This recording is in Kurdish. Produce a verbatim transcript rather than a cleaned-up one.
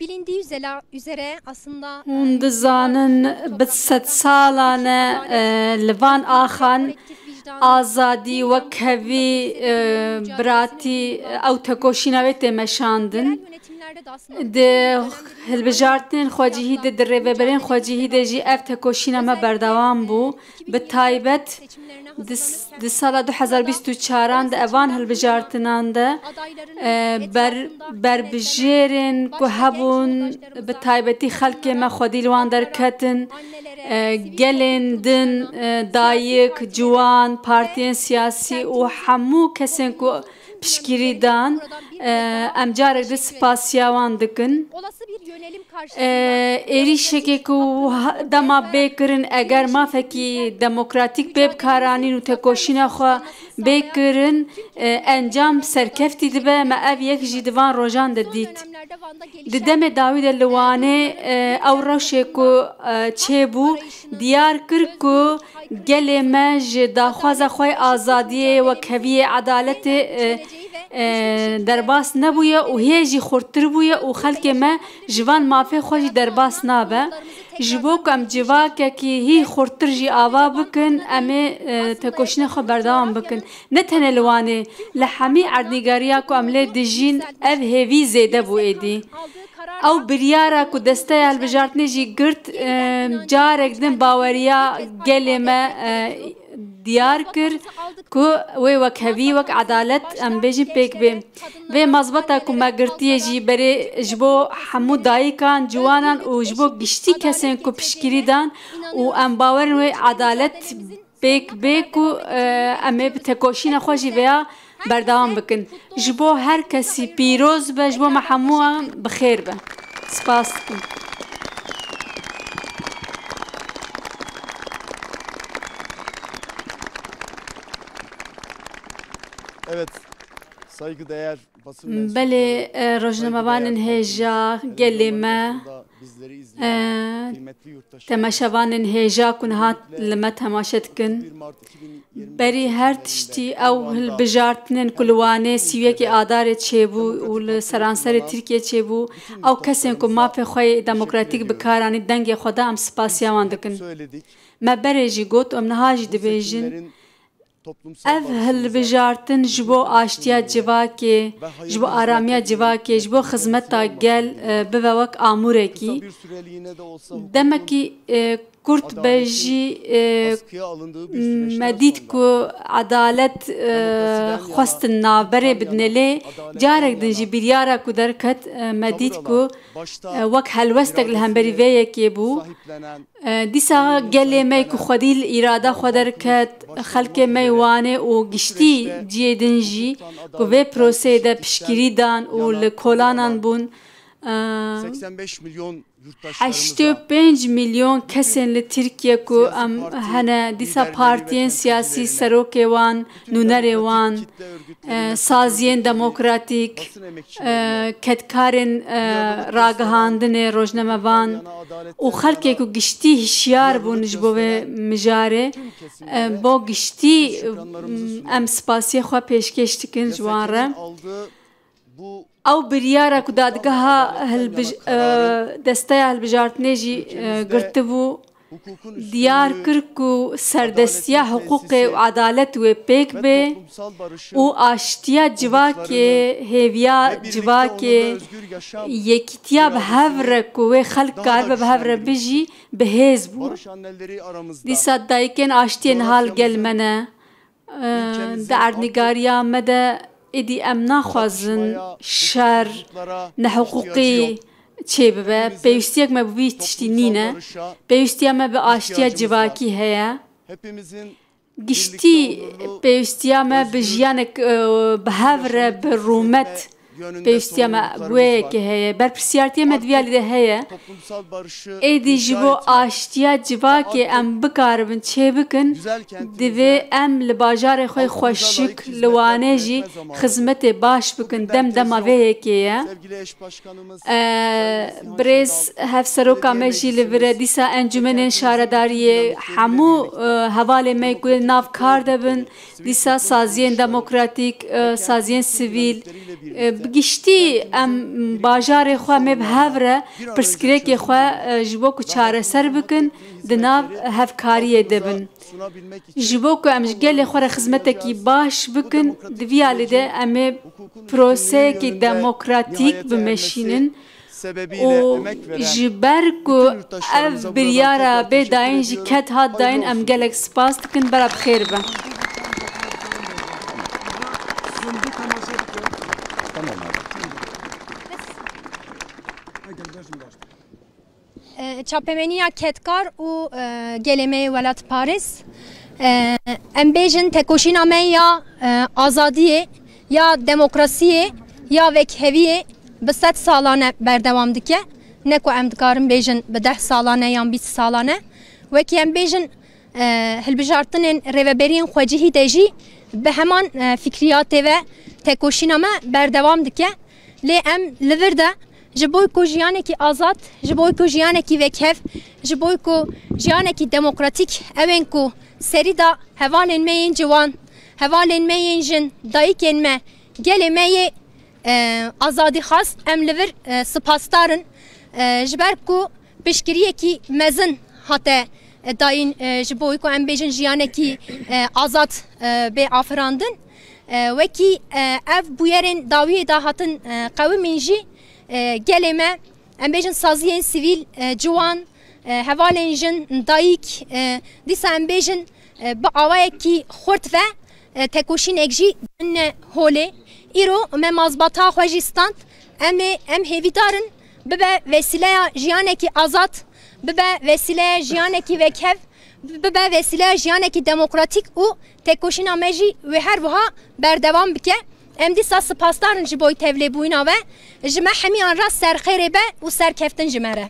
Bilindiği üzere, üzere aslında Hûn dizanin, bi sedsalan e, li van axan azadî, wekhevî, e, biratî, e, ew tekoşîna wê tê meşandin. Di hilbijartinên xwecihî de, di rêveberên xwecihî de jî ev tekoşîna me berdewam bû. Bi taybet di, di sala du hezar bîst û çaran de evan hilbijartinan de, e, ber, berbijêrên ku hebûn, bi taybetî xelkê me xwedî li wan derketin, e, gelên din, e, dayik, ciwan, partiyên siyasî û hemû kesên ku piştgirî dan, e, em carek din spasiya wan dikin. E, êrîşekê ku ha-, dema bê kirin, eger mafekî demokratîk bê bikaranîn û tekoşîna xwe bê kirin, e, encam serkeftî dibe. Me ev yek jî di van rojan de dît. Di demê dawî de li Wanê, e, ew rewşê ku, e, çêbû, diyar kir ku gelê me ji daxwaza xwe yê azadiyê, wekheviyê, edaletê, e, e, derbas nebûye û hê jî xurttir bûye û xelkê me ji van mafê xwe jî derbas nabe. Ji bo ku em civakekî hî xurttir jî ava bikin, em ê, e, tekoşîna xwe berdewam bikin. Ne tenê li Wanê, li hemî erdnîgariya ku em lê dijîn, ev hêvî zêde bû êdî. Ew biryara ku desteya hilbijartinê jî girt, e, carek din baweriya gelê me, e, diyar kir ku wê wekhevî, wek edalet, em bêjin, pêk bê. Vê mazbeta ku me girtiye jî berê ji bo hemû dayikan, ciwanan û ji bo giştî kesên ku piştgirî dan û em bawerin wê edalet pêk bê ku, e, em ê bi tekoşîna xwe jî vêya berdewam bikin. Ji bo her kesî pîroz be, ji bo me hemûyan bi xêr be. Spas dikim. Evet, saygıdeğer basın mensupları, Belê, e, rojnamevanên saygıdeğer hêja, halkımız, gelê me, aslında bizleri izleyen e, kıymetli yurttaşlarımız, temaşevanên hêja ku niha li me temaşe dikin. Berî her tiştî ew hilbijartinên ku li Wanê sî û yekê Adarê çêbû û li seranserê Tirkiyê çêbû, ew kesên ku mafê xwe yê demokratîk bi kar anî dengê xwe da, em spasiya wan dikin. Me berê jî got û em niha jî dibêjin, ev hilbijartin ji bo aştiya civakê, ji bo aramiya civakê, ji bo xizmeta gel, e, bibe wek amûrekî. Demekî, e, kurt be jî, e, me dît ku edalet, e, xwestin navberê bidine, lê carek din jî biryara ku derket, e, me dît ku, e, wek helwestek li hemberî vê yekê bû. E, dîsa gelê me ku xwedî li îrada xwe derket, xelkê me yê Wanê û giştî ciyê din jî ku vê proseyê de piştgirî dan û li kolanan bûn, e, heştê û pênc milyon kesên li Tirkiye ku em hene, dîsa partiyên siyasî, serokê wan, nûnerê wan, e, saziyên demokratîk, e, kedkarên, e, ragihandinê, rojnamevan û xelkê ku giştî hişyar bûn ji bo vê mijarê, e, bo giştî, e, em spasiyê xwe pêşkêş dikin ji wan re. Ew biryara ku dadgeha hilbij-, e, desteya hilbijartinê jî, e, girtibû, diyar kir ku serdestiya hiqûqê û edalet wê pêk bê û aştiya civakê, hêviya civakê, yekîtiya bi hev re ku wê xelk karibe bi hev re bijî, bi hêz bû. Dîsa dayikên aştiyê niha li gel me ne. Di erdnîgariya me de êdî em naxwazin şer, nehiqûqî çêbibe. Pêwîstiyek me bi vî tiştî nîne. Pêwîstiya me bi aştiya civakî heye. Giştî pêwîstiya me bi jiyanek, e, bi hev re, bi rûmet, pêwîstiya me bi wê yekê heye. Berpirsiyartiya me di vî alî de heye. Êdî ji bo aştiya civakê em bikaribin çêbikin, divê em li bajarê xwe xweşik, li Wanê jî xizmetê baş bikin. Dem dema vê yekê ye. E, birêz hevseroka me jî li vir e. Dîsa encûmenên şaredariyê, hemû, e, hevalên me ku li nav kar de bin, dîsa saziyên demokratîk, e, saziyên sivîl, e, Bi giştî em bajarê xwe em ê bi hev re pirsgirêkê xwe, e, ji bo ku çareser bikin, di nav hevkariyê de bin. Ji bo ku em ji gelê xwe re xizmetekî baş bikin, di vî alî de em ê proseyekî demokratîk bimeşînin û ji ber ku ev biryara bê dayîn jî ket hat dayîn, em gelek spas dikin, bera bi xêr be. E, çapemeniya kedkar û, e, gelê me yê welatparêz. E, em bêjin tekoşîna me ya, e, azadiyê, ya demokrasiyê, ya vekheviyê bi sed salane berdewam dike. Ne ku em dikarin bêjin bi deh salane yan bîst salane. Wekî em bêjin, e, hilbijartinên rêveberiyên xwecihî de jî bi heman, e, fikriyatê ve tekoşîna me berdewam dike. Lê em li vir de ji bo ku jiyanekî azad, ji bo ku jiyanekî vekhev, ji bo ku jiyanekî demokratîk, ew ên ku serî de hevalên me yên ciwan, hevalên me yên jin, dayikên me, gelê me yê, e, azadîxwaz, em li vir, e, spasdar in. E, ji ber ku piştgiriyekî mezin hate, e, dayîn, e, ji bo ku em bêjin jiyanekî, e, azad, e, bê afirandin. E, wekî, e, ev bûyerên dawiyê de hatin, e, qewimîn jî, e, gelê me, em bêjin saziyên sivîl, e, ciwan, e, hevalên jin, dayik, e, dîsa em bêjin, e, bi awayekî xurt ve, e, tekoşînek jî dine holê. Îro me mazbata xwe jî stand. Em ê, em hêvîdar in bibe vesîleya jiyanekî azad, bibe vesîleya jiyanekî vekhev, bibe vesîleya jiyanekî demokratîk û tekoşîna me jî wê her wiha berdewam bike. Em dîsa spasdar in ji bo tevlêbûyîna we. Ji me hemiyan re serxêrê be û serkeftin ji me re.